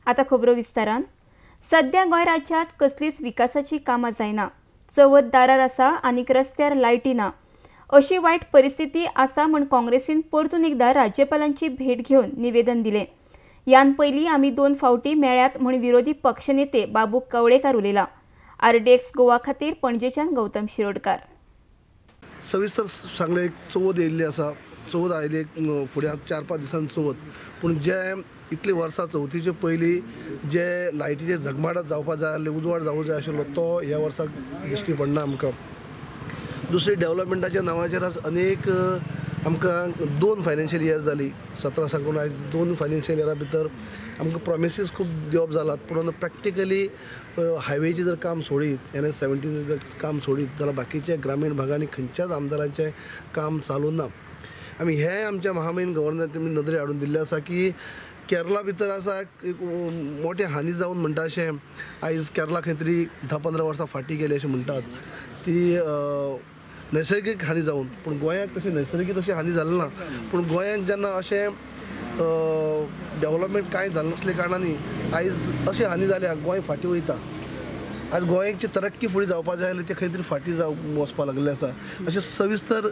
आतां खबरो विस्तारान. सध्या गोंय राज्यांत कसलीच विकासाची कामां जायना. चवथ दारार आसा आनीक रस्त्यार लायटी ना. अशी वायट परिस्थिती आसा म्हूण काँग्रेसीन परतून एकदां राज्यपालांची भेट घेवन निवेदन दिलें. ह्यान पयलीं आमी 2 फावटी मेळ्यात म्हूण विरोधी पक्षनेते बाबू कवळेकार उलयला. आरडीएक्स गोवा खातीर पणजेच्यान गौतम शिरोडकार. सविस्तर सांगलें, एक चवथ येयल्ली आसा, चवथ आयली एक फुडें 4-5 दिसान चवथ, पूण जे इतली वर्सां चवथीचे पयलीं जे लायटीचे झगमाट जावपा जाय आसले, उजवाड जावूं जाय आशिल्लो, तो ह्या वर्साक दिश्टी पडना आमकां. दुसरी डेवलपमेंटाच्या नांवाचेर आज अनेक आमकां 2 फायनान्शियल इयर जाली, 17 साकून आयज 2 फायनान्शियल इयरा भितर आमकां प्रॉमिसीस खूब दिवप जालात, पूण प्रॅक्टिकली हायवेचें जर काम सोडीत, NH17 जर काम सोडीत जाल्यार बाकीच्या ग्रामीण भागांनी खंयच्याच आमदारांचें काम चालू ना. आमी हें आमच्या महामहीन गव्हर्नर तेमी नदरे हाडून दिल्लें आसा की केरला भितर आसा एक मोठे हानी जावन म्हणटा अशें आयज केरला खंय तरी 10-15 वर्सां फाटीं गेली अशें म्हणटात, ती नैसर्गीक हानी जावन, पूण गोंयाक तशें नैसर्गीक तशें हानी जालें ना. पूण गोंयाक जेन्ना अशें डेवलपमेंट कांय जालें नासले कारणांनी आयज अशें हानी जाल्या, गोंय फाटीं वयता. आयज गोंयची तरक्की फुडें जावपा जाय जाल्यार तें खंय तरी फाटीं जावं वचपा लागलें आसा. अशें सविस्तर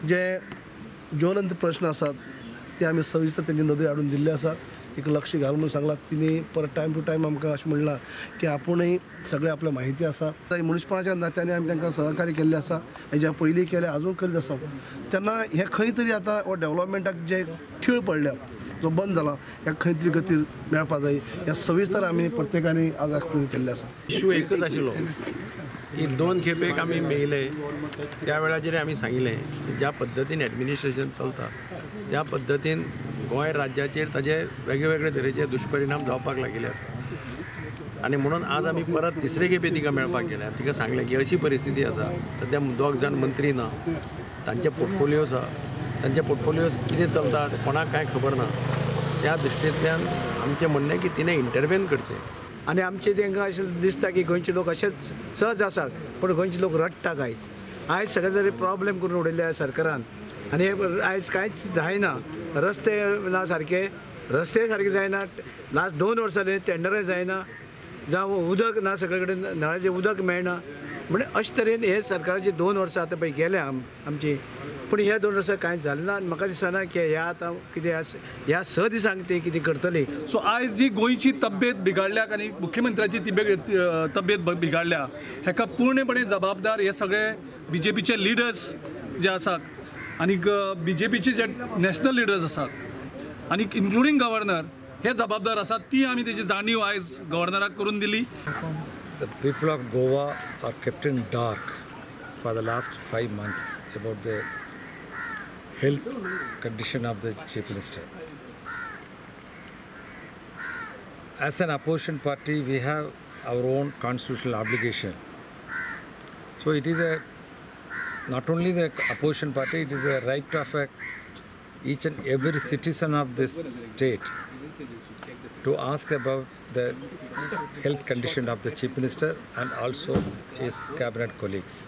जे ज्वलंत प्रश्न आसात ते आमी सविस्तर तेंचे नदरे हाडून दिल्ले आसा. एक लक्ष घाल म्हणून सांगलां, तिणी परत टायम टू टायम आमकां अशें म्हणलां की आपूणय सगळें आपल्या म्हायती आसा. मनीसपणाच्या नात्याने आमी तांकां सहकार्य केल्लें आसा, हेज्या पयलीं केलें, आजून करीत आसा. तेन्ना हें खंय तरी आतां हो डेवलपमेंटाक जे खीळ पडल्या, जो बंद जाला, ह्या खंय तरी गती मेळपा जाय. ह्या सविस्तर आमी प्रत्येकान आज एक्सप्लेन केल्लें आसा. इशू एकच आशिल्लो की 2 खेपेक आमी मेयले त्या वेळाचेर आमी सांगिल्लें की ज्या पद्दतीन एडमिनिस्ट्रेशन चलता त्या पद्दतीन गोंय राज्याचेर ताजे वेगळे वेगळे तरेचे दुश्परिणाम जावपाक लागिल्ले आसा. आनी म्हणून आज आमी परत तिसरे खेपे तिका मेळपाक गेले आनी तिका सांगलें की अशी परिस्थिती आसा, सद्या 2 जाण मंत्री ना, तांचे पोर्टफोलियोज आसा, तांचे पोर्टफोलियोज कितें चलता कोणाक कांय खबर ना. त्या दृश्टींतल्यान आमचें म्हणणें की तिणें इंटरवेन करचें. आनी आमचें तांकां अशें दिसता की गोंयचे लोक अशेंच सहज आसात, पूण गोंयचे लोक रडटा. आयज आयज सगळे तरी प्रॉब्लेम करून उडयल्ले आसा सरकारान आनी आयज कांयच जायना, रस्ते ना सारके, रस्ते सारके जायना, लास्ट 2 वर्सां जालीं टेंडरय जायना, जावं उदक ना, सगळे कडेन नळाचें उदक मेळना. म्हणजे अशे तरेन हे सरकाराची 2 वर्सां आतां पळय गेल्या आमची, पूण ह्या 2 वर्सां कांयच जालें ना. आनी म्हाका दिसना की ह्या आतां कितें ह्या 6 दिसांक ते कितें करतली. सो आयज जी गोंयची तब्येत बिगाडल्या आनी मुख्यमंत्र्याची तब्येत बिगाडल्या हेका पूर्णपणे जबाबदार हे सगळे बीजेपीचे लिडर्स जे आसात आनी बीजेपीचे जे नॅशनल लिडर्स आसात आनी इन्क्लुडींग गव्हर्नर हे जबाबदार आसात. ती आमी तेजी जाणीव आयज गव्हर्नराक करून दिली. The people of Goa are kept in dark for the last 5 months about the health condition of the Chief Minister. As an opposition party, we have our own constitutional obligation. So it is a not only the opposition party, it is a right of each and every citizen of this state to ask about the health condition of the Chief Minister and also his cabinet colleagues.